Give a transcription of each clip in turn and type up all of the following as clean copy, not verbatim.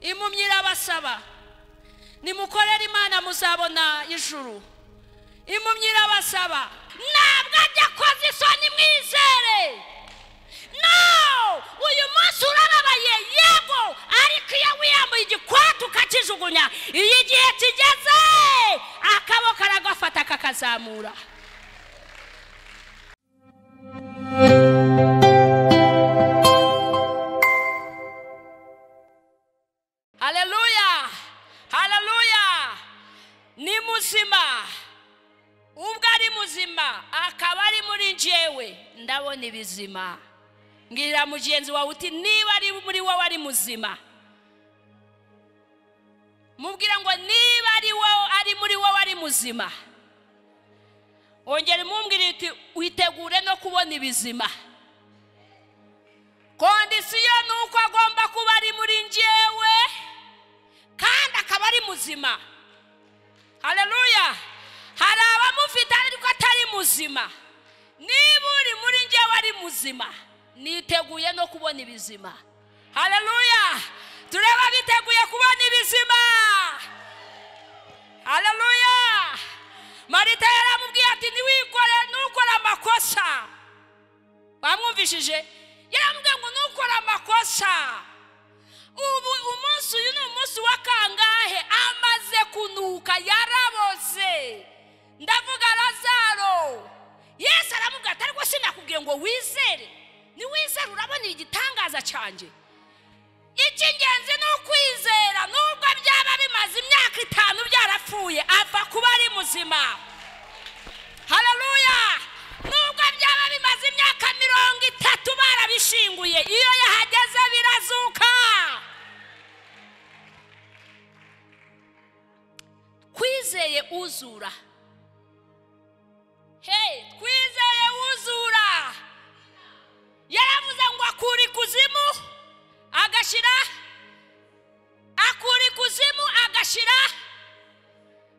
Impumyi irabasaba, nimukorere Imana muzabona ijuru. Impumyi irabasaba, ntabwo ajya akoza isoni, mwizere. No, uyu munsi urababaye yego, ariko iyo wiyambuye igikwata ukakijugunya, iyo igihe kigeze akaboko aragafata kakazamura. Haleluya, haleluya. Ni muzima, ubwo ari muzima akaba ari muri njyewe, ndabona ibizima. Mbwira mugenzi wawe uti niba ari muri wowe ari muzima, mubwira ngo niba ari wowe ari muri wowe ari muzima, ongera mumbwire uti witegure no kubona ibizima. Kondisiyo ni uko agomba kuba ari muri njyewe kandi akaba ari muzima. Haleluya. Hari abamufite ariko atari muzima. Niba uri muri njyewe ari muzima, niteguye no kubona ibizima. Haleluya. Tureba biteguye kubona ibizima. Haleluya. Marita yaramubwiye ati niwikore nukora amakosa. Bamwumvishije? Yaramubwiye ngo nukora amakosa. Ubu umunsi uyu ni umunsi wa kangahe? Amaze kunuka, yaraboze. Ndavuga Lazaro. Yesu aramubwira ati ariko sinakubwiye ngo wizere. Niwizere urabona igitangaza cyanjye. Icy'ingenzi ni ukwizera, nubwo byaba bimaze imyaka 5 byarapfuye, apfa kuba ari muzima. Haleluya. Nubwo byaba bimaze imyaka 30 barabishinguye, iyo yahageze birazuka. Twizeye uzura. Hey, twizeye uzura. Yaravuze ngo akura ikuzimu agashira, akura ikuzimu agashira.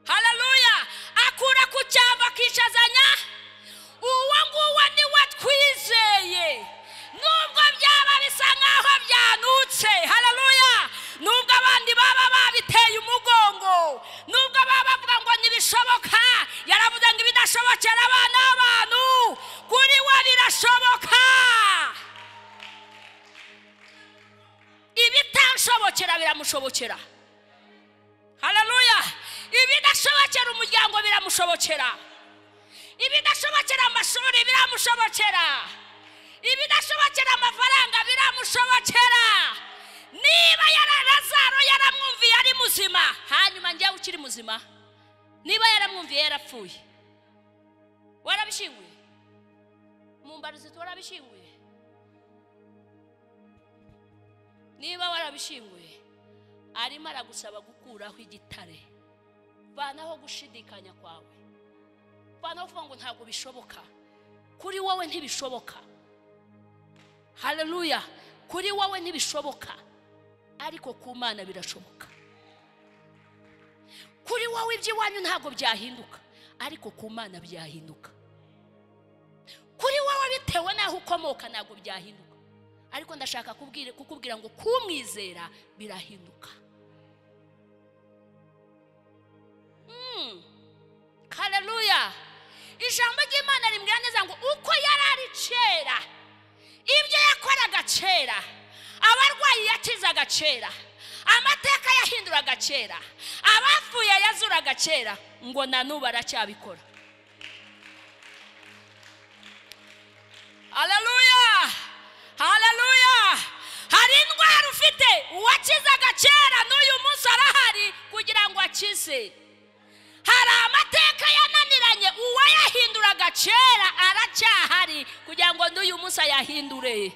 Haleluya. Akura ku cyamba akicazanya. Uwo nguwo ni we twizeye, nubwo byaba bisa nkaho byanutse. Haleluya. Nubwo abandi baba babiteye umugongo, nubwo baba bavuga ngo ntibishoboka, yaravuze ngo ibidashobokera abana b'abantu kuri we birashoboka. Ibitanshobokera biramushobokera. Haleluya. Ibidashobokera umuryango biramushobokera. Ibidashobokera amashuri biramushobokera. Ibidashobokera amafaranga biramushobokera. Niba Lazaro yaramwumviye ari muzima, hanyuma njyewe ukiri muzima, niba yaramwumviye yarapfuye, warabishinguye? Mumbarize warabishinguye? Niba warabishinguye, arimo aragusaba gukuraho igitare. Vanaho gushidikanya kwawe, vanaho kuvuga ngo ntabwo bishoboka. Kuri wowe ntibishoboka. Haleluya. Kuri wowe ntibishoboka, ariko ku Mana birashoboka. Kuri wowe iby'iwanyu ntabwo byahinduka, ariko ku Mana byahinduka. Kuri wowe bitewe n'aho ukomoka ntabwo byahinduka, ariko ndashaka kukubwira ngo kumwizera birahinduka. Haleluya. Ijambo ry'Imana rimbwira neza ngo uko yarari kera, ibyo yakoraga kera, abarwayi yakizaga kera, amateka yahinduraga kera, abapfuye yazuraga kera, ngo na n'ubu aracyabikora. Haleluya. Haleluya. Hari indwara ufite, uwakizaga kera n'uyu munsi arahari kugira ngo akize. Hari amateka yananiranye, uwayahinduraga kera aracyahari kugira ngo n'uyu munsi ayahindure.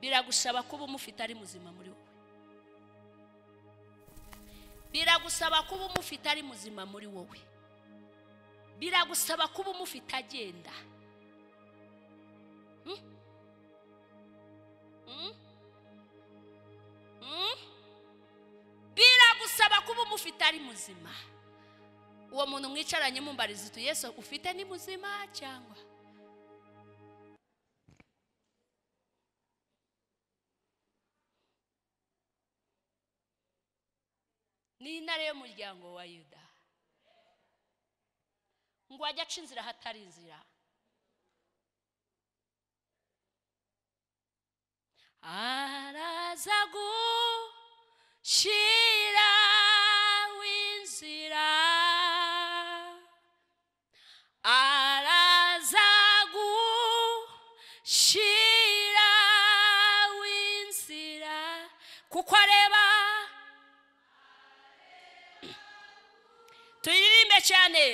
Biragusaba kuba umufite ari muzima muri wowe. Biragusaba kuba umufite ari muzima muri wowe. Biragusaba kuba umufite agenda. Biragusaba kuba umufite ari muzima. Uwo muntu mwicaranye mumbarize uti Yesu ufite ni muzima cyangwa? Ni intare y'umuryango wa Yuda. Ngo ajya aca inzira hatari inzira. Araza gushira inzira, araza gushira inzira, kuko areba. Tuyiririmbe cyane.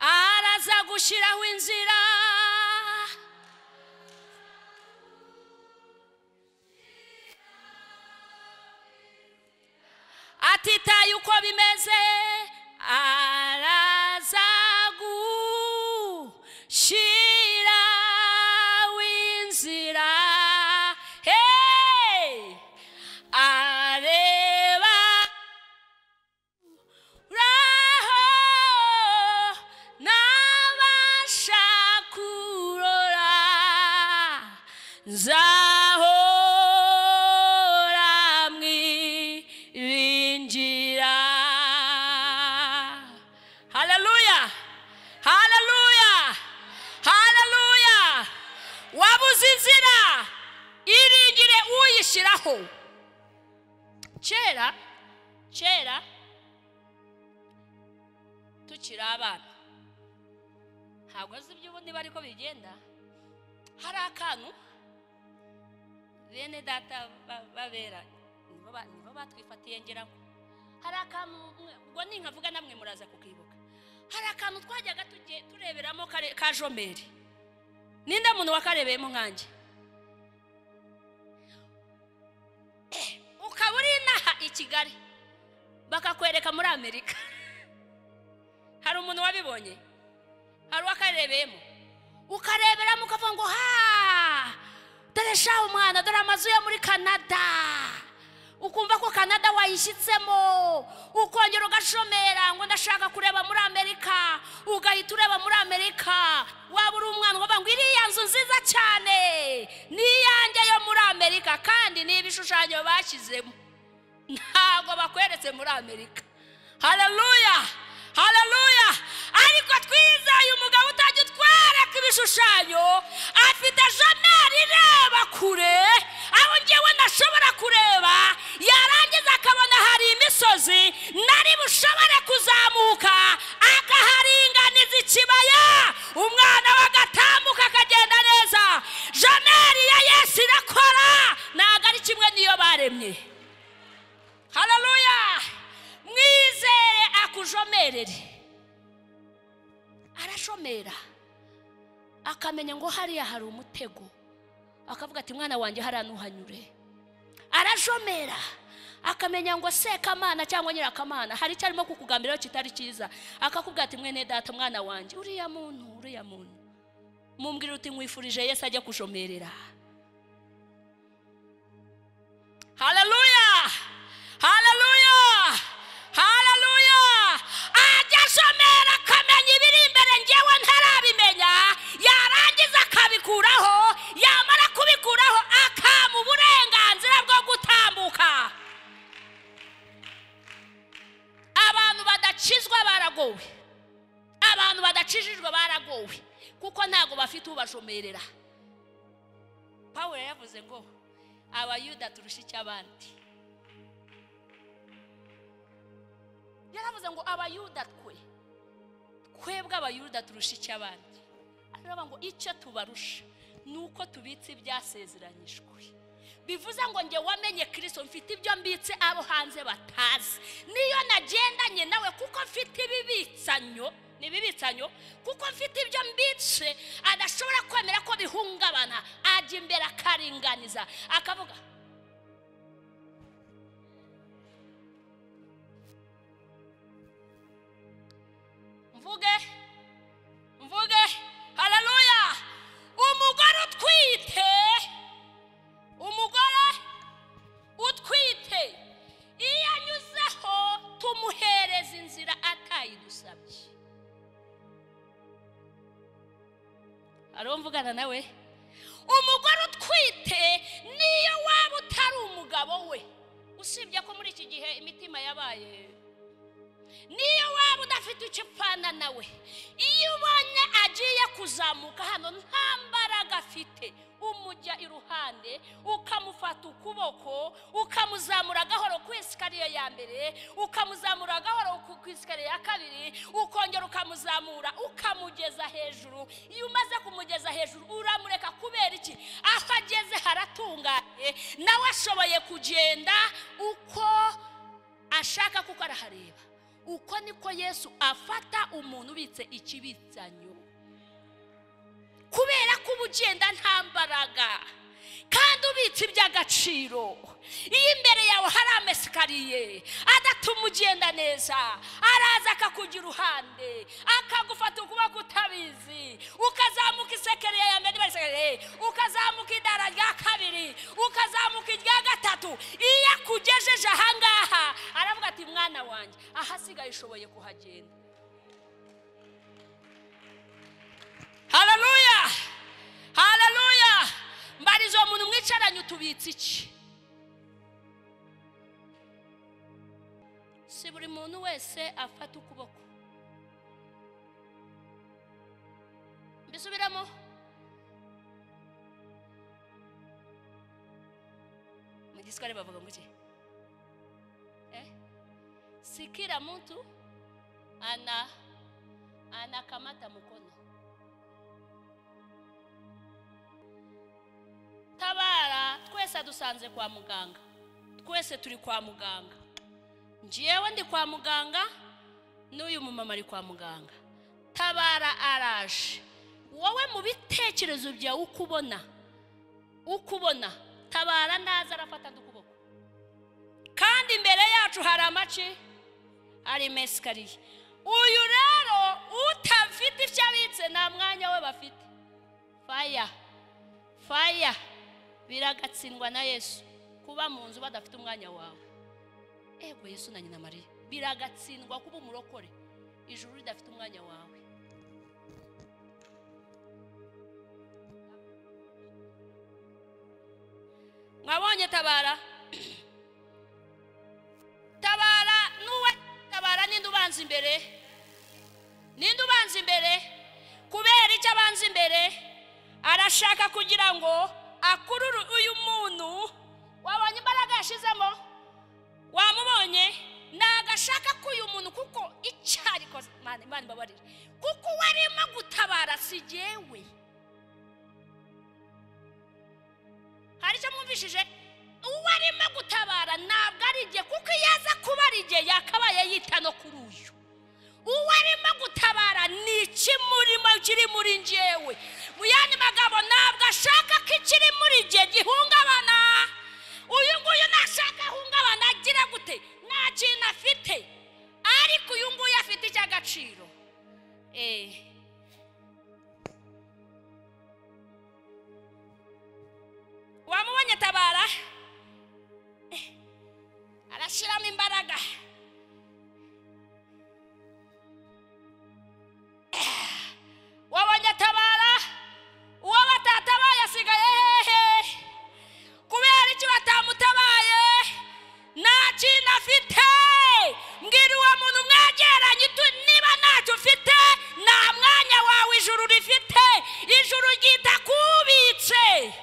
Araza gushiraho inzira, atitaye uko bimeze. Araza gushira inzira. Hey! Areba raho nabasha kurora, nzahora mwiringira. Haleluya, haleluya, haleluya. Wabuze inzira, iringire uyishyiraho. Kera kera tukiri abana, ntabwo azi iby'ubu niba ariko bigenda. Hari akantu bene data babera nibo batwifatiye, ngira ngo hari akantu, ubwo ninkavuga namwe muraza kukibuka. Hari akantu twajyaga tureberamo ka jomeri. Ninde muntu wakarebeyemo nkanjye? Ukaba uri inaha i Kigali bakakwereka muri Amerika. Hari umuntu wabibonye? Hari uwakarebeyemo? Ukareberamo ukavuga ngo ha, dore sha umwana, dore amazu yo muri Canada. Ukumva ko Canada wayishyitsemo, ukongera ugashomera ngo ndashaka kureba muri Amerika, ugahita ureba muri Amerika. Waba uri umwana ukavuga ngo iriya nzu nziza cyane ni iyanjye yo muri Amerika, kandi ni ibishushanyo bashyizemo, ntabwo bakweretse muri Amerika. Haleluya, haleluya. Ariko twizeye umugabo utajya utwereka ibishushanyo, afite jomeri ireba kure, aho njyewe ntashobora kureba. Yarangiza akabona hari imisozi nari bushobore kuzamuka, akaharinganiza ikibaya, umwana we agatambuka akagenda neza. Jomeri ya Yesu irakora, ntabwo ari kimwe n'iyo baremye. Haleluya. Mwizere akujomerere. Arashomera akamenya ngo hariya hari umutego, akavuga ati mwana wanjye hariya ntuhanyure. Arajomera akamenya ngo Sekamana cyangwa Nyirakamana hari icyo arimo kukugambiraho kitari cyiza, akakubwira ati mwene data, mwana wanjye, uriya muntu, uriya muntu mumbwira uti nkwifurije Yesu ajya kujomerera. Haleluya, haleluya, haleluya. Ajya ashomera akamenya ibiri imbere njyewe ntarabimenya, yarangiza akabikuraho, yamara kubikuraho akama uburenganzira bwo gutambuka. Abantu badakizwa baragowe, abantu badakijijwe baragowe, kuko ntabwo bafite ubashomerera. Pawulo yavuze ngo Abayuda turusha icy'abandi. Yaravuze ngo Abayuda twebwe Abayuda turusha icy'abandi. Aravuga ngo icyo tubarusha nuko tubitse ibyasezeranyijwe. Bivuze ngo nge wamenye Kristo mfite ibyo mbitse abo hanze batazi. Niyo nagendanye nawe kuko mfite ibibitsanyo, nibibitsanyo kuko mfite ibyo mbitse adashobora kwemera ko bihungabana, ajya imbere akaringaniza akavuga mvuge mvuge. Haleluya. Umugore utwite, umugore utwite iyo anyuzeho tumuhereza inzira atayidusabye. Hari mvugana nawe. Umugore utwite niyo waba utari umugabo we, usibye ko muri iki gihe imitima yabaye, niyo waba udafite icyo upfana nawe, iyo ubonye agiye kuzamuka hano nta mbaraga afite, umujya iruhande ukamufata ukuboko ukamuzamura gahoro ku isikariye ya mbere, ukamuzamura gahoro ku isikariye ya kabiri, ukongera ukamuzamura ukamugeza hejuru. Iyo umaze kumugeza hejuru uramureka. Kubera iki? Aho ageze haratunganye, nawe ashoboye kugenda uko ashaka kuko arahareba. Uko niko Yesu afata umuntu ubitse ikibitsanyo. Kubera ko ubugenda nta mbaraga kandi ubitse iby'agaciro, iyo imbere yawe hari amesikariye adatuma ugenda neza, araza akakugira uruhande, akagufata ukuboko utabizi, ukazamuka isekeriye ya mbere, ukazamuka idara rya kabiri, ukazamuka irya gatatu. Iyo akugejeje ahangaha aravuga ati mwana wanjye ahasigaye ushoboye kuhagenda. Haleluya, haleluya. Mbarizo muntu mwicaranye utubitse iki? Si buri muntu wese afata ukuboko. Mbisubiramo. Mu Giswahili bavuga ngo iki? Si kila mtu anakamata mkono. Tabara twese dusanze kwa muganga, twese turi kwa muganga. Njyewe ndi kwa muganga n'uyu mumama ari kwa muganga. Tabara araje, wowe mu bitekerezo byawe ukubona Tabara naza arafata ndukuboko, kandi imbere yacu hari amaci, hari mesikariye. Uyu rero utafite icyo abitse nta mwanya we bafite. Fire, fire. Biragatsindwa na Yesu kuba mu nzu badafite umwanya wawe. Ego Yesu na nyina Mariya, biragatsindwa kuba umurokore ijuru ridafite umwanya wawe. Mwabonye Tabara? Tabara nuwe Tabara ninde ubanza imbere? Ninde ubanza imbere? Kubera icyo abanza imbere, arashaka kugira ngo akururu uyu muntu. Wabonye imbaraga yashizemo? Wamubonye? Nagashaka ko uyu muntu, kuko icyariko Imana imbabarire, kuko warimo gutabara si jewe. Hari icyo mwumvishije? Uwarimo gutabara ntabwo ari jye, kuko iyo aza kuba ari jye yakabaye yita no kuri uyu. Uwarimo gutabara ni ikimurimo kiri muri njyewe. Mu yandi magambo, ntabwo ashaka ko ikiri muri jye gihungabana. Uyu nguyu nashaka ahungabana agira gute? Nta kintu afite, ariko uyu nguyu afite icy'agaciro. Wamubonye Tabara? Arashyiramo imbaraga. Wabonye Tabara? Uwo batatabaye asigaye hehe? Kubera iki batamutabaye? Nta kintu afite. Mbwira uwo muntu mwegeranye, niba ntacyo ufite nta mwanya wawe ijuru rifite. Ijuru ryita kubitse.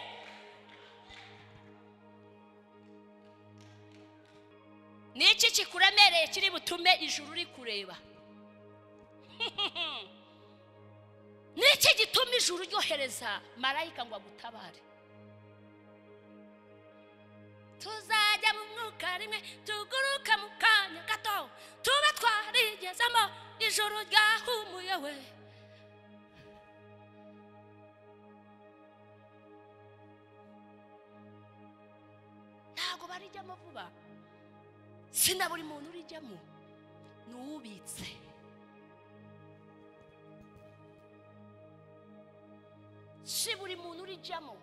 Ni iki kikuremereye kiri butume ijuru rikureba? Ni iki gituma ijuru ryohereza marayika ngo agutabare? Tuzajya mu mwuka rimwe, tuguruka mu kanya gato, tuba twarigezemo ijuru ryahumuye we. Ntabwo barijyamo vuba, sina buri muntu urijyamo, ni uwubitse. Si buri muntu urijyamo,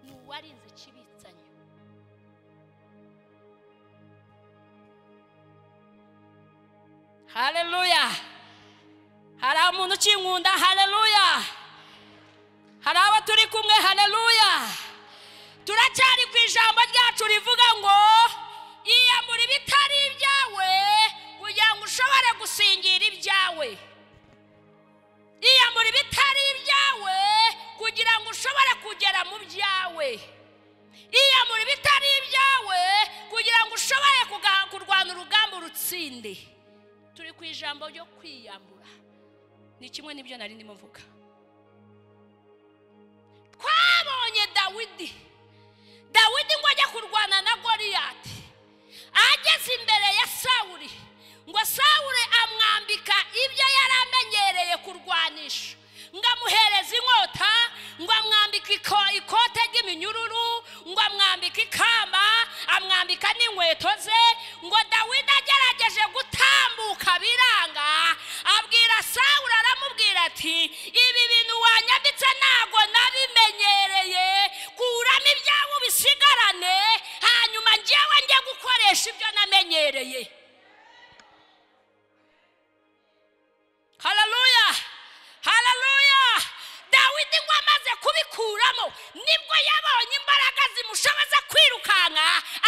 ni uwarinze ikibitsanyo. Haleluya. Hari umuntu ukinkunda? Haleluya. Hari abo turi kumwe? Haleluya. Turacyari ku ijambo ryacu rivuga ngo iyambura ibitari ibyawe kugira ngo ushobore gusingira ibyawe. Iyambura ibitari ibyawe kugira ngo ushobore kugera mu byawe. Iyambura ibitari ibyawe kugira ngo ushobore kurwana urugamba urutsinde. Turi ku ijambo ryo kwiyambura. Ni kimwe n'ibyo nari ndimo mvuga. Twabonye Dawidi. Dawidi ngo ajya kurwana na Goliyati, ageze imbere ya Sawuli, ngo Sawuli amwambika ibyo yari amenyereye kurwanisha, ngo amuhereza inkota, ngo amwambika ikote ry'iminyururu, ngo amwambika ikamba, amwambika n'inkweto ze. Ngo Dawidi agerageje gutambuka biranga, abwira Sawuli, aramubwira ati ibi bintu wanyambitse ntago nabimenyereye, kuramo ibyawe ubisigarane, hanyuma njyewe njye gukoresha ibyo namenyereye. Haleluya, haleluya. Dawidi ngo amaze kubikuramo nibwo yabonye imbaraga zimushoboza kwirukanka,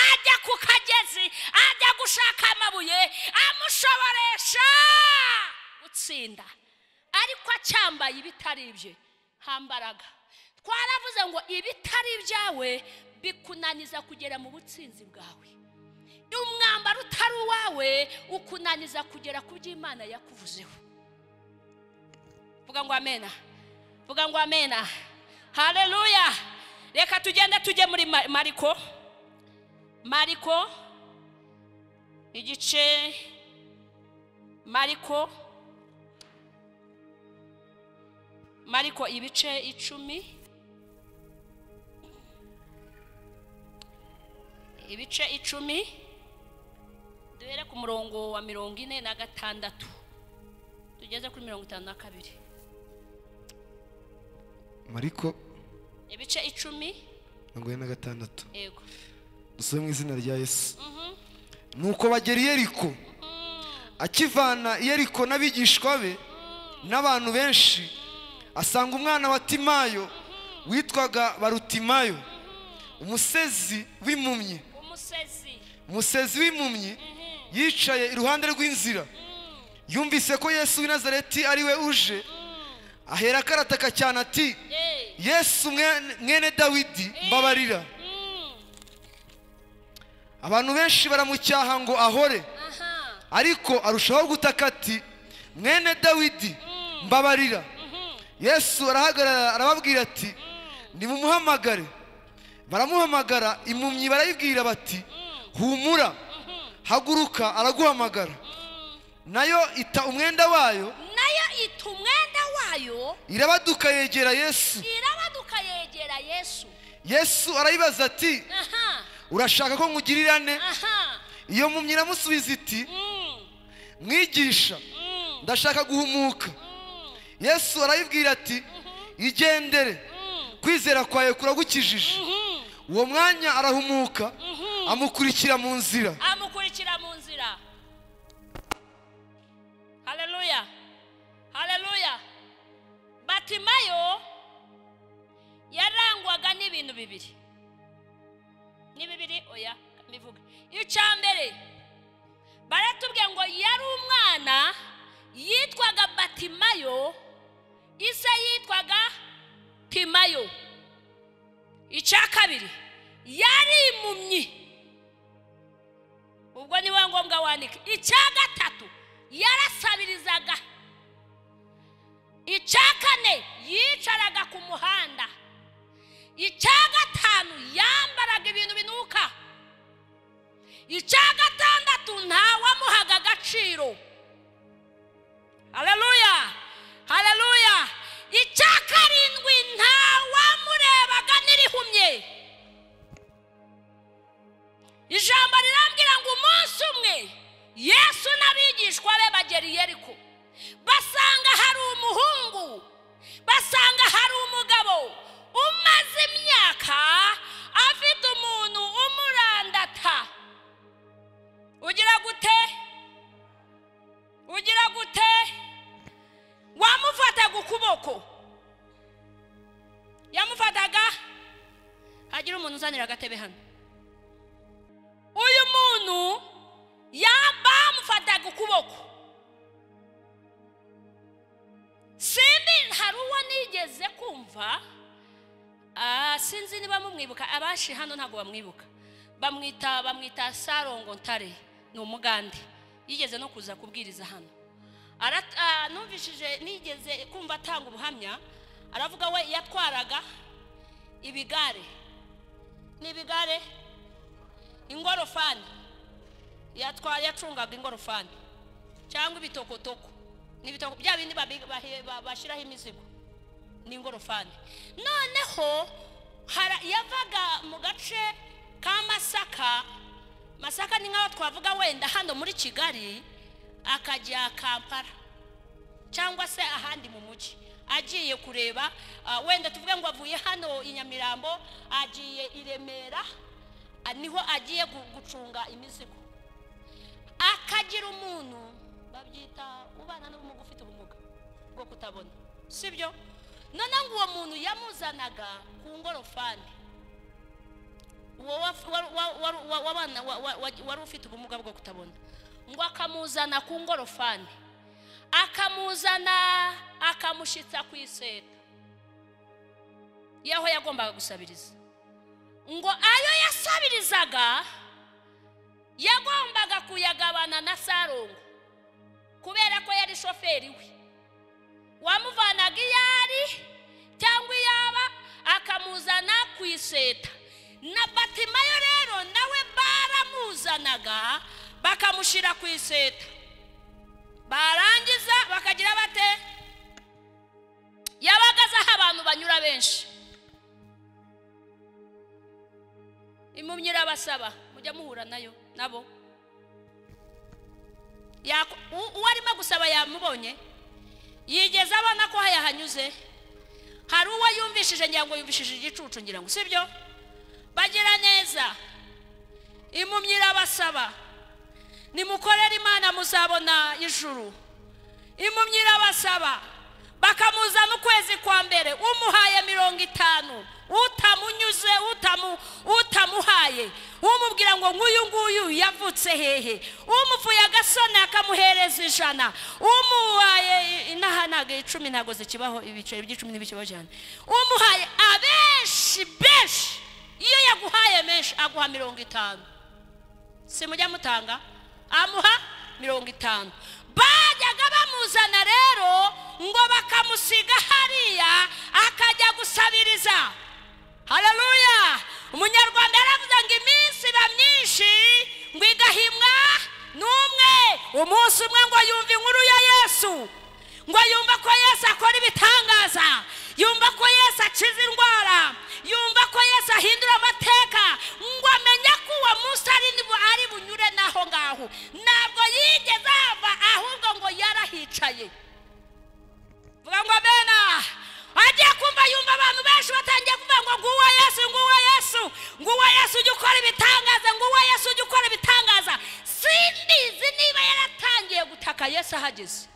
ajya ku kagezi, ajya gushaka amabuye amushoboresha gutsinda. Ariko acyambaye ibitari ibye nta mbaraga. Twaravuze ngo ibitari ibyawe bikunaniza kugera mu butsinzi bwawe. Umwambaro utari uwawe ukunaniza kugera ku byo Imana yakuvuzeho. Vuga ngo amena. Vuga ngo amena. Haleluya. Reka tugende tujye muri Mariko. Mariko igice, Mariko, Mariko ibice 10, ibice 10, duhere ku murongo wa 46 tugeze kuri 52. Mariko ibice 10 46. Yego. Dusome mu izina rya Yesu. Nuko bagera i Yeriko. Akivana i Yeriko n'abigishwa be n'abantu benshi, asanga umwana wa Timayo witwaga Barutimayo, umusezi w'impumyi. Umusezi w'impumyi yicaye iruhande rw'inzira. Yumvise ko Yesu w'i Nazareti ari we uje, ahera akarataka cyane ati Yesu mwene Dawidi mbabarira. Abantu benshi baramucyaha ngo ahore, ariko arushaho gutaka ati mwene Dawidi mbabarira. Yesu arahagarara arababwira ati nimumuhamagare. Baramuhamagara, impumyi barayibwira bati humura, haguruka, araguhamagara. Nayo ita umwenda wayo, nayo ita umwenda wayo, irabaduka yegera Yesu. Irabaduka yegera Yesu. Yesu arayibaza ati urashaka ko nkugirira nte? Iyo mpumyi iramusubiza iti mwigisha, ndashaka guhumuka. Yesu arayibwira ati igendere, kwizera kwawe kuragukijije. Uwo mwanya arahumuka, amukurikira mu nzira. Amukurikira mu nzira. Haleluya, haleluya. Batimayo yarangwaga n'ibintu bibiri. Ni bibiri, oya mbivuga. Icya mbere baratubwiye ngo yari umwana yitwaga Batimayo, ise yitwaga Timayo. Icya kabiri yari impumyi, ubwo ni ngombwa wandika. Icya gatatu yarasabirizaga. Icya kane yicaraga ku muhanda. Icya gatanu yambaraga ibintu binuka. Icya gatandatu ntawamuhaga agaciro. Haleluya, haleluya. Icya karindwi ntawamurebaga n'irihumye. Ijambo rirambwira ngo umunsi umwe Yesu n'abigishwa be bagera i Yeriko, basanga hari umuhungu, basanga hari umugabo umaze imyaka afite umuntu umurandata. Ugira gute? Ugira gute? Wamufataga ukuboko. Munzanira agatebe hano. Uyu muntu yabamufataga ukuboko. Simbi hari uwo nigeze kumva, sinzi niba mumwibuka, abashi hano ntago bamwibuka. Bamwita Sarongo Ntare, ni umugande. Yigeze no kuza kubwiriza hano. Numvishije nigeze kumva atanga ubuhamya, aravuga we yatwaraga ibigare. Ni ibigare ingorofani. Yacungaga ingorofani cyangwa ibitokotoko. Ni ibitoko bya bindi bashiraho imizigo. Ni ingorofani. Noneho yavaga mu gace ka Masaka. Masaka ni nkaho twavuga wenda hano muri Kigali, akajya Kampala cyangwa se ahandi mu mujyi agiye kureba, wenda tuvuge ngo avuye hano i Nyamirambo agiye i Remera, niho agiye gucunga imizigo. Akagira umuntu babyita ubana n'ubumuga, ufite ubumuga bwo kutabona, sibyo? None ngo uwo muntu yamuzanaga ku ngorofani, uwo wari ufite ubumuga bwo kutabona, ngo akamuzana ku ngorofani, akamuzana akamushitsa ku iseta yaho yagombaga gusabiriza. Ngo ayo yasabirizaga yagombaga kuyagabana na Sarongo, kubera ko yari shoferi we. Wamuvanaga iyari cyangwa iyaba akamuzana ku iseta. Na Batimayo rero nawe baramuzanaga bakamushira ku iseta. Barangiza bakagira bate? Yabagaza aho abantu banyura benshi. Impumyi irabasaba, mujya muhura nayo nabo. Uwo arimo gusaba yamubonye, yigeze abona ko yahanyuze. Hari uwo yumvishije, ngira ngo yumvishije igicucu, ngira ngo sibyo? Bagira neza. Impumyi irabasaba, nimukorera Imana muzabona ijuru. Impumyi irabasaba, bakamuzana ukwezi kwa mbere, umuhaye 50, utamunyuze, utamuhaye, umubwira ngo nk'uyu nguyu yavutse hehe, umupfuye agasoni akamuhereza 100, umuhaye inaha ntago 10 ntago zikibaho, ibiceri by'icumi ntibikibaho cyane, umuhaye abenshi benshi, iyo yaguhaye menshi aguha 50. Simujya mutanga, amuha 50. Bajyaga bamuzana rero ngo bakamusiga hariya akajya gusabiriza. Haleluya! Umunyarwanda yaravuze ngo iminsi iba myinshi ngo igahimwa n'umwe. Umunsi umwe ngo yumva inkuru ya Yesu, ngo yumva ko Yesu akora ibitangaza, yumva ko Yesu akiza indwara, yumva ko Yesu ahindura amateka, ngo amenya ko uwo munsi ari bunyure naho ngaho. Ntabwo yigeze ava, ahubwo ngo yarahicaye. Vuga ngo amena. Agiye kumva yumva abantu benshi batangiye kuvuga ngo nguwo Yesu, nguwo Yesu, nguwo Yesu ujya ukora ibitangaza, nguwo Yesu ujya ukora ibitangaza. Simbizi niba yaratangiye gutaka Yesu ahageze.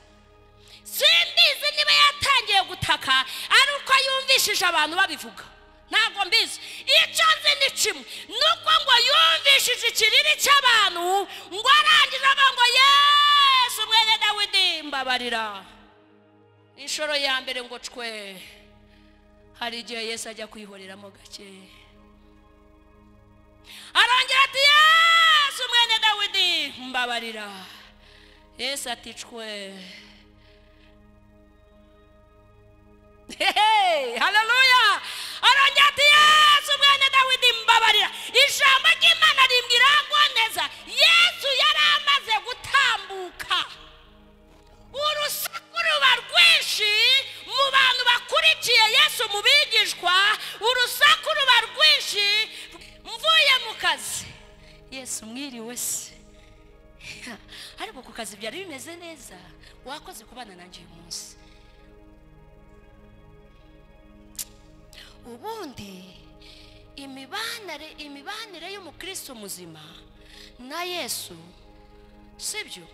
Simbizi niba yatangiye gutaka ari uko yumvishije abantu babivuga. Ntabwo mbizi. Icyo nzi ni kimwe, nuko ngo yumvishije ikiriri cy'abantu, ngo arangiza avuga ngo Yesu mwene Dawidi mbabarira. Inshuro ya mbere ngo cwe. Hari igihe Yesu ajya kwihoreramo gake. Arongera ati Yesu mwene Dawidi mbabarira. Yesu ati cwe. Hey, haleluya. Arongera ati Yesu mwene Dawidi mbabarira. Ijambo ry'Imana rimbwira ngo neza Yesu yari amaze gutambuka. Urusaku ruba rwinshi mu bantu bakurikiye Yesu mu bigishwa, urusaku ruba rwinshi. Mvuye mu kazi, Yesu mwiriwe se? Ariko ku kazi byari bimeze neza, wakoze kubana nanjye uyu munsi. Ubundi imibanire y'umukristo muzima na Yesu, sibyo?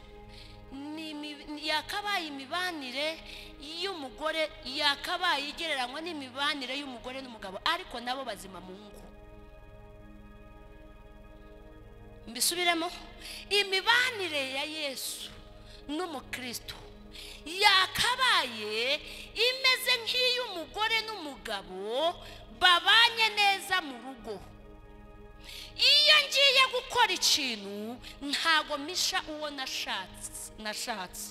Yakabaye imibanire y'umugore, yakabaye igereranywa n'imibanire y'umugore n'umugabo, ariko nabo bazima mu ngo. Mbisubiremo, imibanire ya Yesu n'umukristo yakabaye imeze nk'iy'umugore n'umugabo babanye neza mu rugo. Iyo ngiye gukora ikintu ntago misha uwo nashatse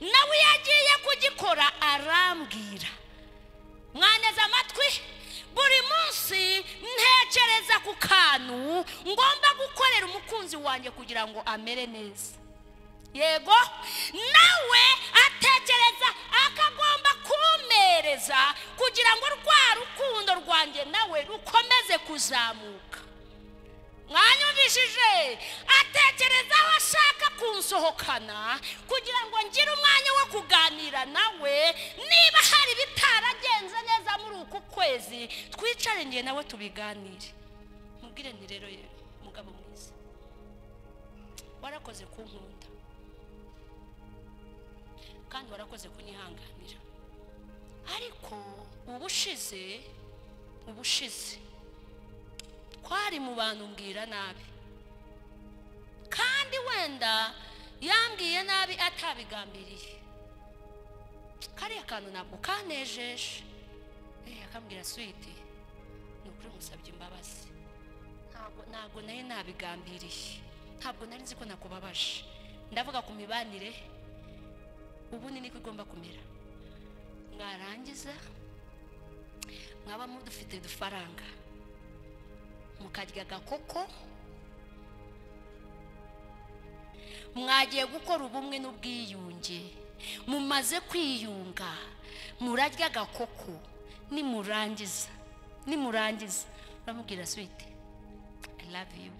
nawe yagiye kugikora arambwira. Mwaneze amatwi, buri munsi ntekereza ku kantu ngomba gukorera umukunzi wanjye kugira ngo amere neza. Yego, nawe atekereza akagomba kumereza kugira ngo rwa rukundo rwanjye nawe rukomeze kuzamuka. Mwanyumvishije? Atekereza aho ashaka kunsohokana kugira ngo ngire umwanya wo kuganira nawe. Niba hari bitaragenze neza muri uku kwezi, twicare ngiye nawe tubiganire. Mubwire nti rero mugabo mwiza, warakoze kunkunda kandi warakoze kunyihanganira, ariko ubushize twari mu bantu mbwira nabi, kandi wenda yambwiye nabi atabigambiriye. Kariya kantu ntabwo kanejeje. Akambwira switi, ni ukuri musabye imbabazi, ntabwo nari nabigambiriye, ntabwo nari nzi ko nakubabaje. Ndavuga ku mibanire ubundi niko igomba kumera. Mwarangiza mwaba mudufite udufaranga mukarya agakoko, mwagiye gukora ubumwe n'ubwiyunge, mumaze kwiyunga murarya agakoko. Nimurangiza uramubwira switi, I love you.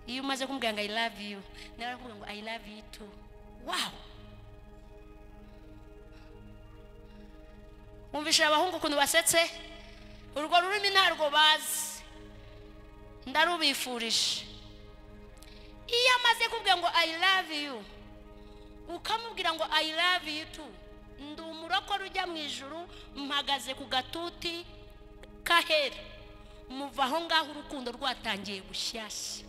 Iyo umaze kumubwira ngo I love you, nawe arakubwira ngo I love you too. Wow! Wumvise abahungu ukuntu basetse? Urwo rurimi ntarwo bazi, ndarubifurije. Iyo amaze kubwira ngo I love you, ukamubwira ngo I love you too, ndi umurokore ujya mu ijuru, mpagaze ku gatuti kahera. Muva aho ngaho urukundo rwatangiye gushyashya.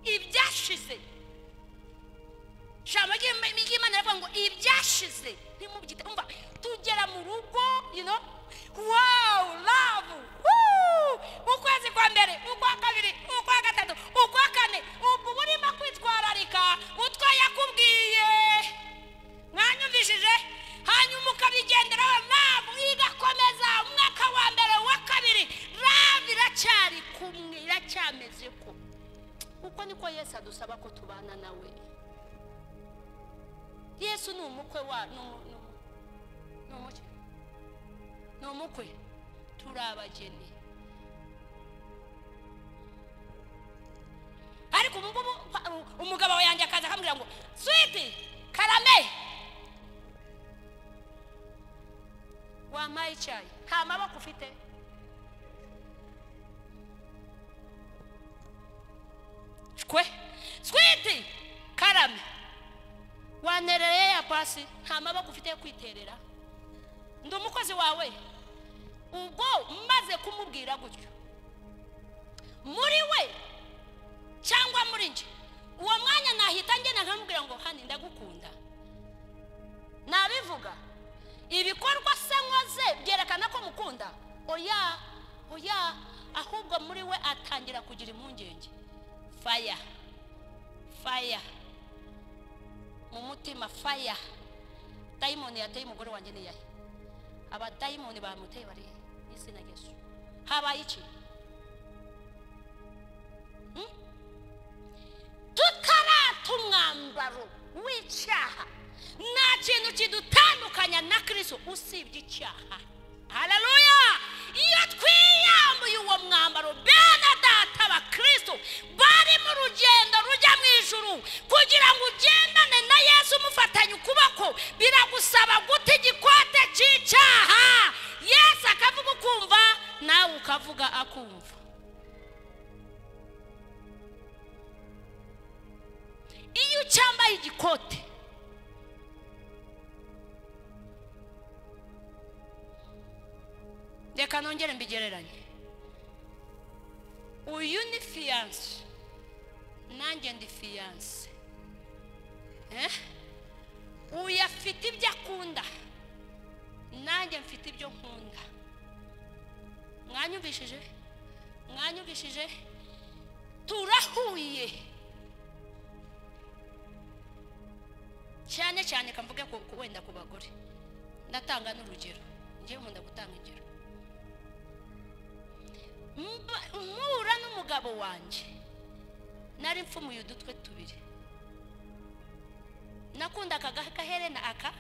Ibyashize, ijambo ry'Imana riravuga ngo ibyashize ntimubyite. Umva, tugera mu rugo, you know, wow, love, woo! Ukwezi kwa mbere, ukwa kabiri, ukwa gatatu, ukwa kane, ubwo burimo kwitwararika utwo yakubwiye. Mwanyumvishije? Hanyuma ukabigenderaho, love igakomeza umwaka wa mbere, wa kabiri, love iracyari kumwe, iracyameze ko. Uko niko Yesu adusaba ko tubana nawe. Yesu ni umukwe wa ni umukwe, turi abageni. Ariko ubu umugabo yanjye akaza akambwira ngo switi karame, wampaye icyayi, nta maboko ufite. Kwe switi karame, wanereye ya pasi, nta maboko ufite yo kwiterera, ndi umukozi wawe. Ubwo maze kumubwira gutyo, muri we cyangwa muri nje, uwo mwanya nahita ngena nkamubwira ngo hani ndagukunda. Nabivuga ibikorwa se nkoze byerekana ko mukunda? Oya, oya. Ahubwo muri we atangira kugira impungenge. Fire, fire mu mutima, fire. Dayimoni yateye umugore wanjye ni yahe? Abadayimoni bamuteye bari izina Yesu. Habaye iki? Tutarata umwambaro w'icyaha, nta kintu kidutandukanya na Kristo usibye icyaha. Haleluya! Iyo twiyambuye uwo mwambaro, bene data ba Kristo bari mu rugendo rujya mu ijuru, kugira ngo ugendane na Yesu umufatanye ukuboko, biragusaba guta igikote cy'icyaha. Yesu akavuga ukumva, nawe ukavuga akumva. Iyo ucyambaye igikote, reka nongere mbigereranye. Uyu ni fiance, nanjye ndi fiance. Uyu afite ibyo akunda, nanjye mfite ibyo nkunda. Mwanyumvishije? Mwanyumvishije? Turahuye cyane cyane kamvuge ko wenda ku bagore. Ndatanga n'urugero, ngiye nkunda gutanga ingero. Mpura n'umugabo wanjye nari mfumuye udutwe tubiri. Nakunda akaherena aka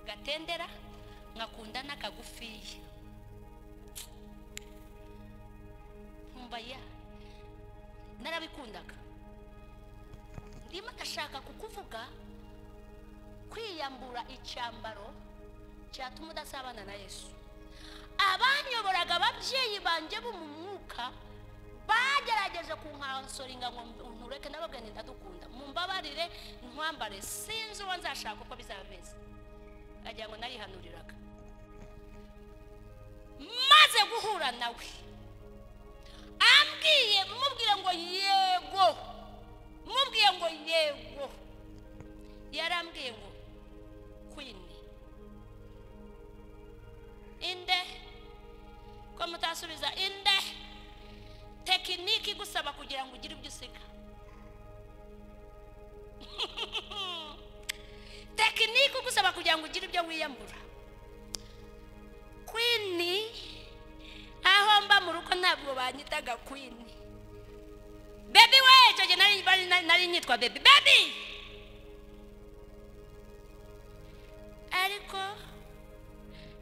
gatendera, nkakunda n'akagufiya. Nkumva ya narabikundaga. Ndimo ndashaka kukuvuga kwiyambura icyambaro cyatuma udasabana na Yesu. Abanyoboraga ababyeyi banjye bo mu mwuka bagerageje kunkansoringa ngo ntureke, ndababwira nti ndadukunda, mumbabarire ntwambare, sinzi uwo nzashaka uko bizaba bimeze. Agira ngo narihanuriraga. Maze guhura nawe ambwiye, mubwire ngo yego, mubwiye ngo yego, yarambwiye ngo Queen inde, ko mutasubiza inde, tekiniki igusaba kugira ngo ugire ibyo usiga. Tekiniki igusaba kugira ngo ugire ibyo wiyambura. Queen, aho mba mu rugo ntabwo banyitaga Queen. Baby we, icyo gihe nari nyitwa baby. Baby! Ariko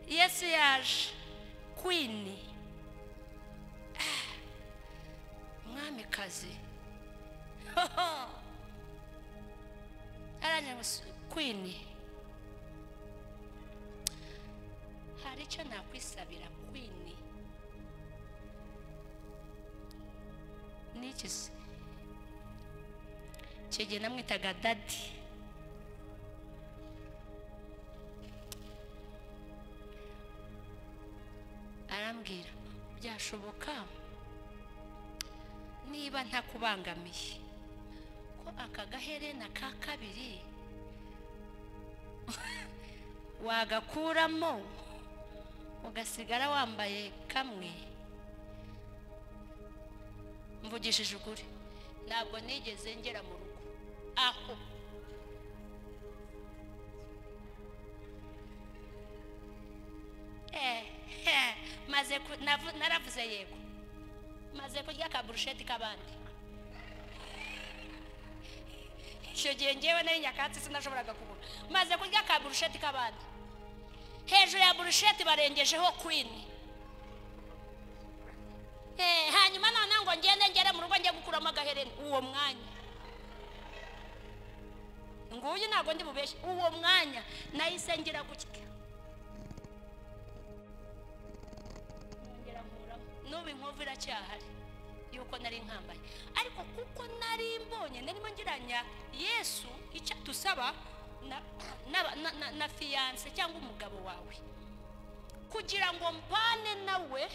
Yesu yaje Queen, mwamikazi. Aranje ngo Queen, hari icyo nakwisabira Queen. Niki se? Icyo gihe namwitaga daddy. Arambwira byashoboka niba ntakubangamiye ko aka gaherena ka kabiri wagakuramo ugasigara wambaye kamwe. Mvugishije ukuri, ntabwo nigeze ngera mu rugo aho. Maze naravuze yego, maze kurya ka burusheti k'abandi. Icyo gihe ngewe nari nyakatsi, sinashoboraga kubura. Maze kurya ka burusheti k'abandi, hejuru ya burusheti barengejeho Queen. Hanyuma noneho ngo ngende ngere mu rugo njye gukuramo agaherena. Uwo mwanya nguyu ntabwo ndi bubeshye, uwo mwanya nahise ngira gutya, n'ubu inkovu iracyahari yuko nari nkambaye. Ariko kuko nari mbonye narimo ngiranya Yesu icyo dusaba na fiance cyangwa umugabo wawe, kugira ngo mbane nawe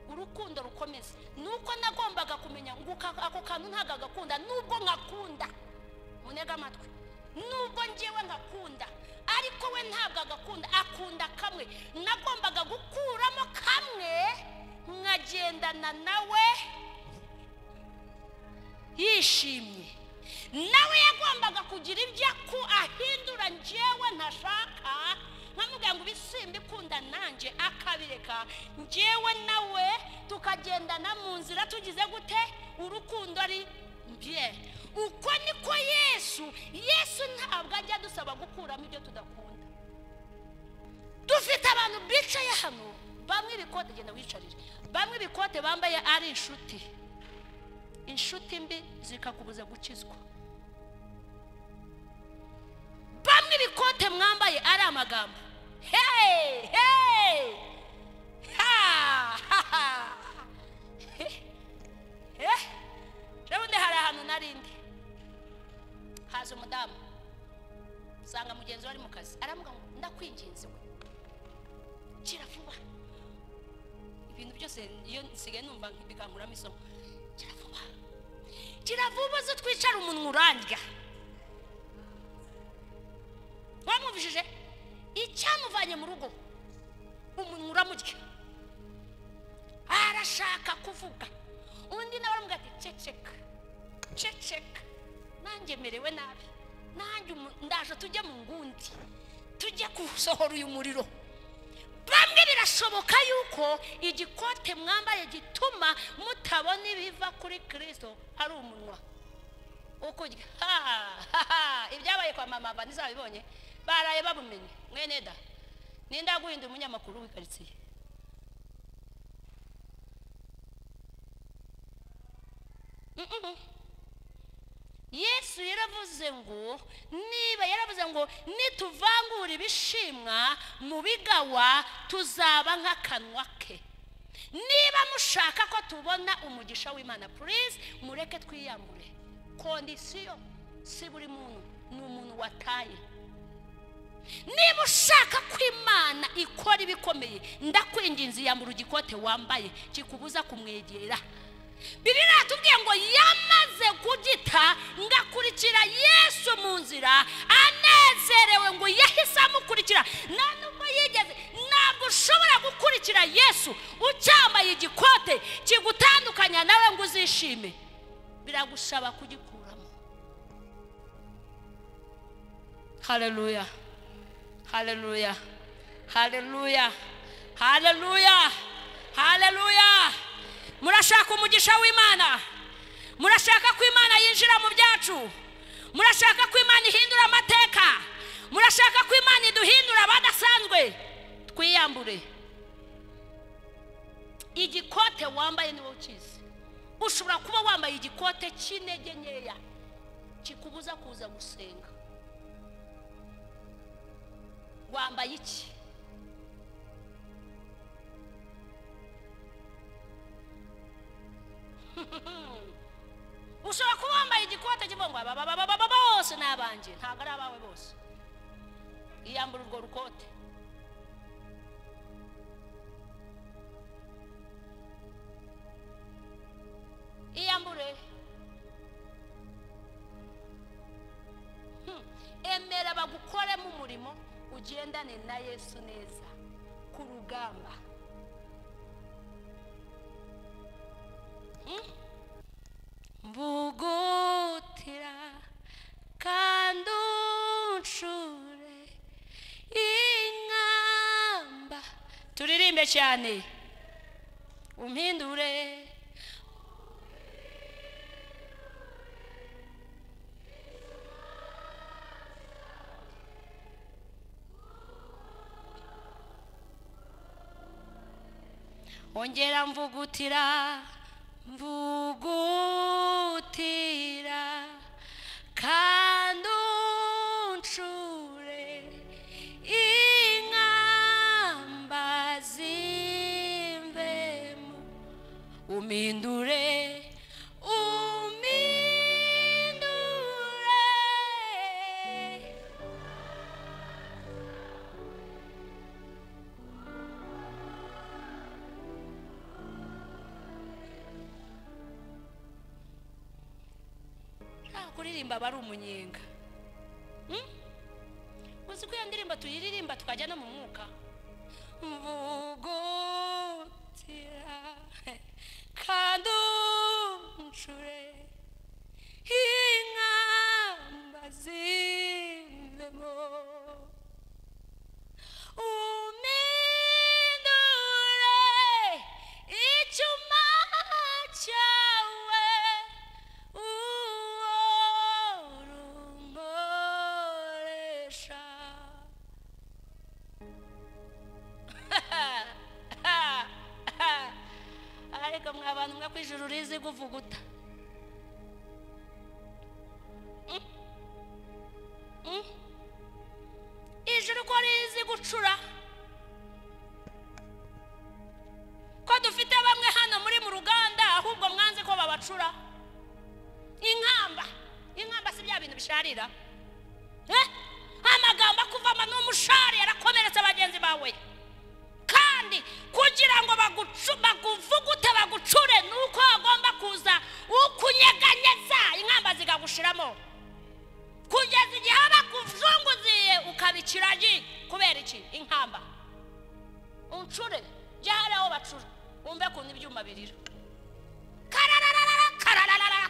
urukundo rukomeze, nuko nagombaga kumenya ngo ako kantu ntago agakunda, nubwo nkakunda, munega amatwi, nubwo ngewe nkakunda ariko we ntabwo agakunda, akunda kamwe. Nagombaga gukuramo kamwe nkagendana nawe yishimye. Nawe yagombaga kugira ibyo ahindura njyewe ntashaka, nkamubwira ngo ibisimba ikunda nanjye akabireka, njyewe nawe tukagendana mu nzira tugize gute, urukundo ari bien. Uko niko Yesu ntabwo ajya dusaba gukuramo ibyo tudakunda. Dufite abantu bicaye hano, bamwe ibikote, genda wicarire, bamwe ibikote bambaye ari inshuti, inshuti mbi zikakubuza gukizwa. Bamwe ibikote mwambaye ari amagambo. Hey, hey, ha, ha, ha. Ebundi hari ahantu narindi, haza umudamu usanga mugenzi we ari mu kazi, aramuga ngo ndakwinginze we kira vuba. Ibintu byose iyo nsigaye numva bikankuramo isomo. Kiravuba, kiravuba zo twicara umunwa urandya. Wamwumvishije icyamuvanye mu rugo, umunwa uramurya, arashaka kuvuga. Undi nawe aramubwira ati ceceka ceceka, nanjye merewe nabi, nanjye ndaje tujye mu ngundi, tujye gusohora uyu muriro. Bamwe birashoboka yuko igikote mwambaye gituma mutabona ibiva kuri Kristo ari umunwa ukurya. Ibyabaye kwa mama ntizabibonye, baraye babumenye. Mwene da ninda guhinda umunyamakuru w'ikaritsiye. Yesu yaravuze ngo niba yaravuze ngo nituvangura ibishimwa mu bigawa tuzaba nk'akanwa ke. Niba mushaka ko tubona umugisha w'Imana, please mureke twiyambure. Kondisiyo si buri muntu, ni umuntu wataye. Niba ushaka ko Imana ikora ibikomeye, ndakwinginze yambura igikote wambaye kikubuza kumwegera. Bibiliya iratubwiye ngo yamaze kugita ngakurikira Yesu mu nzira anezerewe, ngo yahise amukurikira. Nta nubwo yigeze, ntabwo ushobora gukurikira Yesu ucyambaye igikote kigutandukanya nawe ngo uzishime. Biragusaba kugikuramo. Haleluya, haleluya, haleluya, haleluya, haleluya. Murashaka umugisha w'Imana, murashaka ko Imana yinjira mu byacu, murashaka ko Imana ihindura amateka, murashaka ko Imana iduhindura abadasanzwe. Twiyambure igikote wambaye, niwe ukizi. Ushobora kuba wambaye igikote cy'intege nkeya kikubuza kuza gusenga. Wambaye iki? Ushobora kuba wambaye igikote kivuga ngo aba bose ni abanjye, ntabwo ari abawe bose. Iyambura urwo rukote. Iyambure. Emera bagukoremo umurimo, ugendane na Yesu neza ku rugamba. Mvugutira kandi uncure inkamba. Turirimbe cyane, umpindure. Ongera mvugutira, mvugutira kandi uncure inkamba zimvemo, umindure, umindure. Kuririmba bari umunyenga. Uzi ko iyo ndirimbo tuyiririmba tukajya no mu mwuka. Mvugutira kandi uncure inkamba zimvemo, umindure icyuma cyawe Ariko mwa bantu mwe kwijuru rizi kuvuguta. Ijuru ko rizi gucura. Ko dufite bamwe hano muri mu ruganda ahubwo mwanze ko babacura. Inkamba, inkamba si bya bintu bisharira. Amagambo akuvama n'umushari yarakomeretsa bagenzi bawe. Kandi kugira ngo baguvugute bagucure nuko agomba kuza ibyuma birira. Karararara karararara.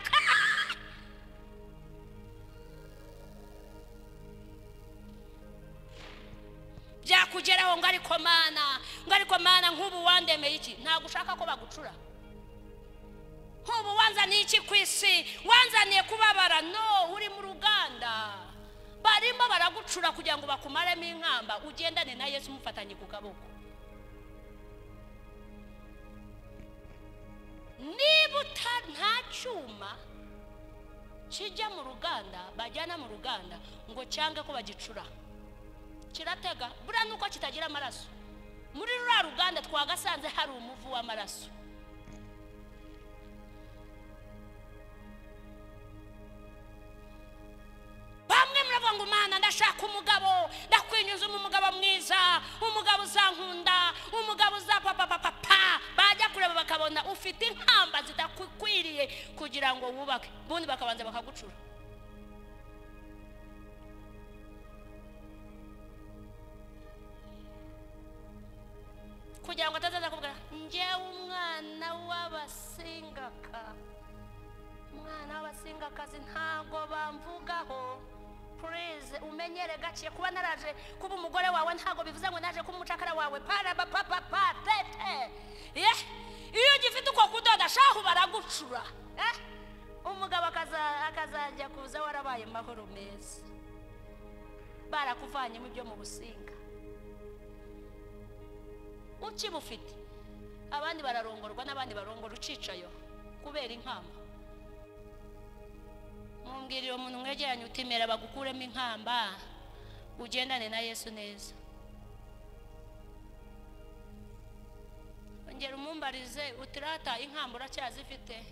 Byakugeraho ngo ariko mana, ngo ariko mana nk'ubu wandemeye iki? Ntabwo ushaka ko bagucura. Nk'ubu wanzaniye iki ku isi? Wanzaniye kubabara? No, uri mu ruganda. Barimo baragucura kugira ngo bakumaremo inkamba, ugendane na Yesu umufatanye ku kaboko. Niba nta cyuma kijya mu ruganda, bajyana mu ruganda ngo cyange ko bagicura, kiratega. Buriya nuko kitagira amaraso. Muri ruriya ruganda twagasanze hari umuvu w'amaraso. Bamwe muravuga ngo mana ndashaka umugabo, ndakwinyuza umugabo mwiza, umugabo uzankunda, umugabo uzapapa papa pa. Bajya kureba bakabona ufite inkamba zidakwiriye kugira ngo wubake, ubundi bakabanza bakagucura. Kugira ngo atazaza kuvuga njyewe umwana w'abasingaka, umwana w'abasingakazi ntago bamvugaho. Please umenyere gake kuba naraje kuba umugore wawe ntago bivuze ngo naje kuba umucakara wawe. Para pa pa pa tete. Iyo ugifite uko kudoda shahu baragucura. Umugabo akazajya kuza warabaye mahoro meza, barakuvanyemo ibyo mu businga. Ukibufite abandi bararongorwa n'abandi barongora ucicayo kubera inkamba. Mumbwirire umuntu mwegeranye utimera bagukuremo inkamba, ugendane na Yesu neza. Ongera umumbarize utirata inkamba uracyazifite.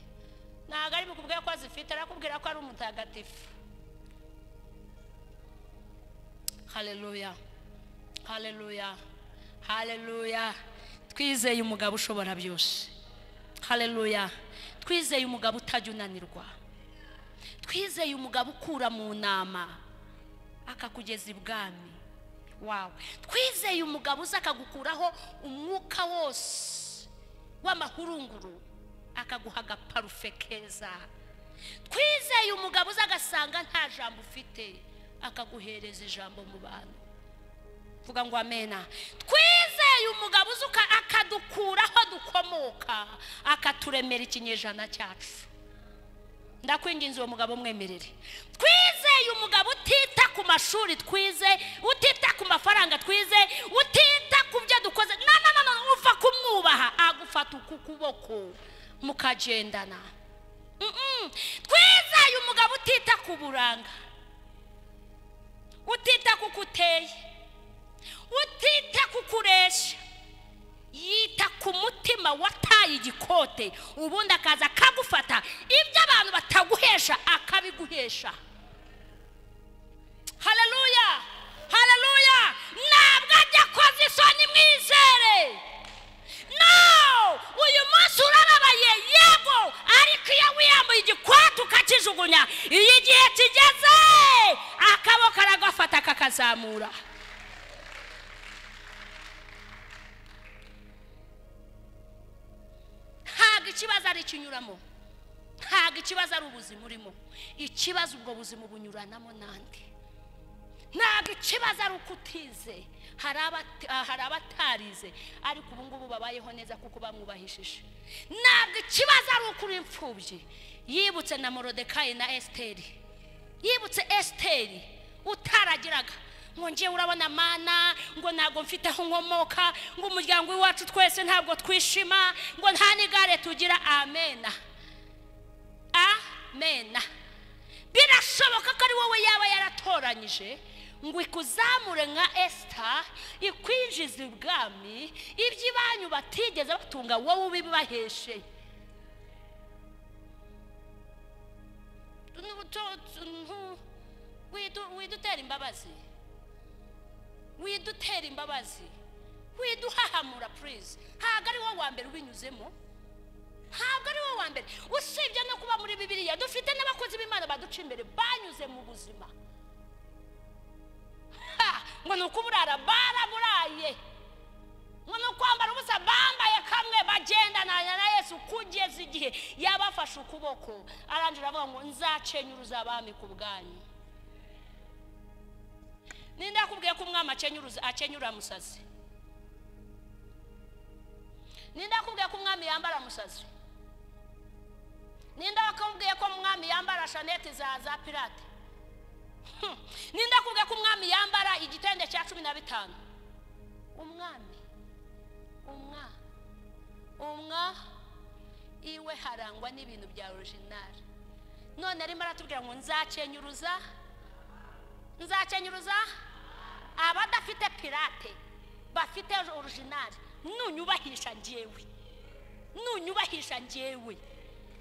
Ntabwo ari bukubwira ko azifite, arakubwira ko ari umutagatifu. Haleluya, haleluya, haleluya. Twizeye umugabo ushobora byose. Haleluya. Twizeye umugabo utajya unanirwa. Twizeye umugabo ukura mu nama akakugeza ibwami wawe. Twizeye umugabo uza akagukuraho umwuka wose w'amahurunguru akaguha agaparufe keza. Twizeye umugabo uza agasanga nta jambo ufite akaguhereza ijambo mu bantu. Vuga ngo amena. Twizeye umugabo uza akadukuraho dukomoka akaturemera ikinyejana cyacu. Ndakwinginze uwo mugabo mwemerere. Twizeye umugabo utita ku mashuri twize, utita ku mafaranga twize, utita ku byo dukoze. No no no, uva kumwubaha agufata ku kuboko mukagendana. Twizeye umugabo utita ku buranga, utita ku kuteye, utita ku kuresha, yita ku mutima wataye igikote, ubundi akaza akagufata ibyo abantu bataguhesha akabiguhesha. Haleluya, haleluya. Ntabwo ajya akoza isoni, mwizere. No, uyu munsi urababaye yego, ariko iyo wiyambuye igikote ukakijugunya, iyo igihe kigeze akaboko aragafata kakazamura. Ntabwo ikibazo ari ikinyuramo, ntabwo ikibazo ari ubuzima urimo, ikibazo ubwo buzima bunyuranamo nande. Ntabwo ikibazo ari uko utize, hari abatarize ariko ubu ngubu babayeho neza kuko bamwubahishije. Ntabwo ikibazo ari uko uri imfubyi. Yibutse na Morodekayi na Esiteri, yibutse Esiteri utaragiraga ngo ngiye urabona mana ngo ntabwo mfite aho nkomoka, ngo umuryango w'iwacu twese ntabwo twishima, ngo nta n'igare tugira. Amena, amena. Birashoboka ko ari wowe yaba yaratoranyije ngo ikuzamure nka Esita, ikwinjize ibwami, iby'ibanyu batigeze batunga wowe ubibaheshe. Widutera imbabazi, widutera imbabazi, widuhahamura please. Ntabwo ari wowe wa mbere ubinyuzemo, ntabwo ari wowe wa mbere. Usibye no kuba muri Bibiliya dufite n'abakozi b'Imana baduca imbere banyuze mu buzima. Ngo ni ukuburara baraburaye, ngo ni ukwambara ubusa bambaye kamwe. Bagendana na Yesu kugeza igihe yabafashe ukuboko, arangira avuga ngo nzacenyuruza abami ku bwanyu. Ninde akubwiye ko umwami acenyuruza, acenyura musazi? Ninde akubwiye ko umwami yambara musazi? Ninde akubwiye ko umwami yambara shanete za pirate? Ninde akubwiye ko umwami yambara igitende cya 15? Umwami umwa iwe harangwa n'ibintu bya original. None arimo aratubwira ngo nzacenyuruza abadafite pirate, bafite original. Nunyubahisha njyewe, nunyubahisha njyewe,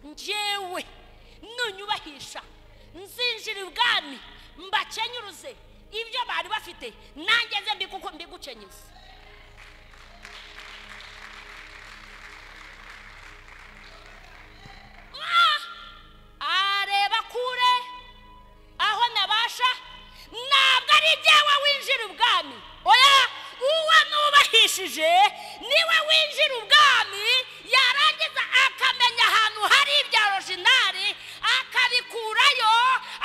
njyewe nunyubahisha nzinjira ubwami mbacenyuruze ibyo bari bafite, nanjye nze mbigucenyuze. Areba kure aho nabasha, ntabwo ari jyewe winjira ubwami. Oya, uwo nubahishije niwe winjira ubwami, yarangiza akamenya ahantu hari ibya original akabikurayo,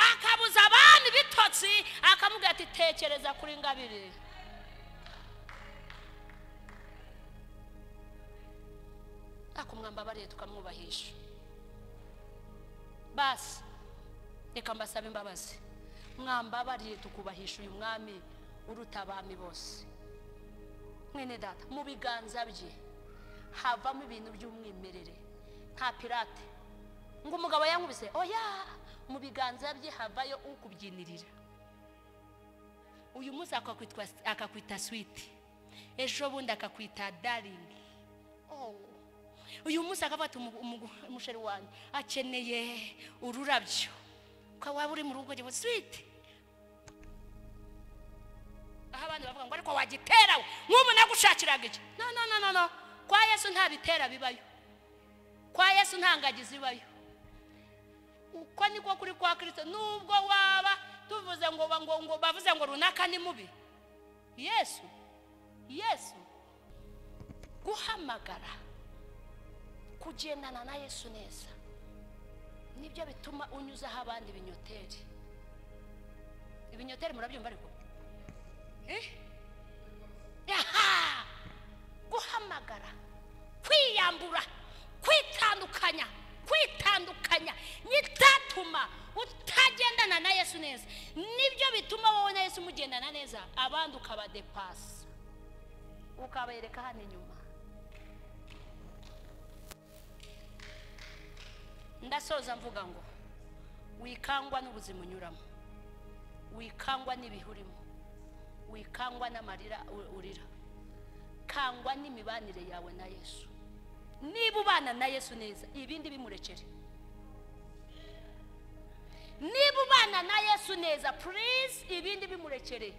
akabuza abami bitotsi, akamubwira ati tekereza kuri Ngabire. Akumwambabariye tukamwubahisha. Basi reka mbasabe imbabazi, mwambabariye tukubahisha uyu mwami uruta abami bose. Mwene data, mu biganza bye havamo ibintu by'umwimerere, nta pirate. Ngo umugabo yankubise, oya, mu biganza bye havayo ukubyinirira. Uyu munsi akakwita sweet, ejo bundi akakwita darling. Oh, uyu munsi akafata umusheri wanjye akeneye ururabyo, ukaba uri mu rugo ngo sweet. Aho abandi bavuga ngo ariko wagitera nk'ubu nagushakiraga iki? No no no no, kwa Yesu nta bitera bibayo, kwa Yesu nta ngagi zibayo. Uko niko kuri kwa Kristo. Nubwo waba tuvuze ngo ngo bavuze ngo runaka ni mubi, Yesu guhamagara kugendana na Yesu neza nibyo bituma unyuzaho abandi ibinyoteri. Ibinyoteri murabyumva ariko? Aha! Guhamagara, kwiyambura, kwitandukanya, kwitandukanya nitatuma utagendana na Yesu neza. Nibyo bituma wowe na Yesu mugendana neza, abandi ukabadepasa, ukabereka hano inyuma. Ndasoza mvuga ngo wikangwa n'ubuzima unyuramo, wikangwa n'ibihurimo, wikangwa n'amarira urira, kangwa n'imibanire yawe na Yesu. Niba ubana na Yesu neza, ibindi bimurekere. Niba ubana na Yesu neza, please, ibindi bimurekere.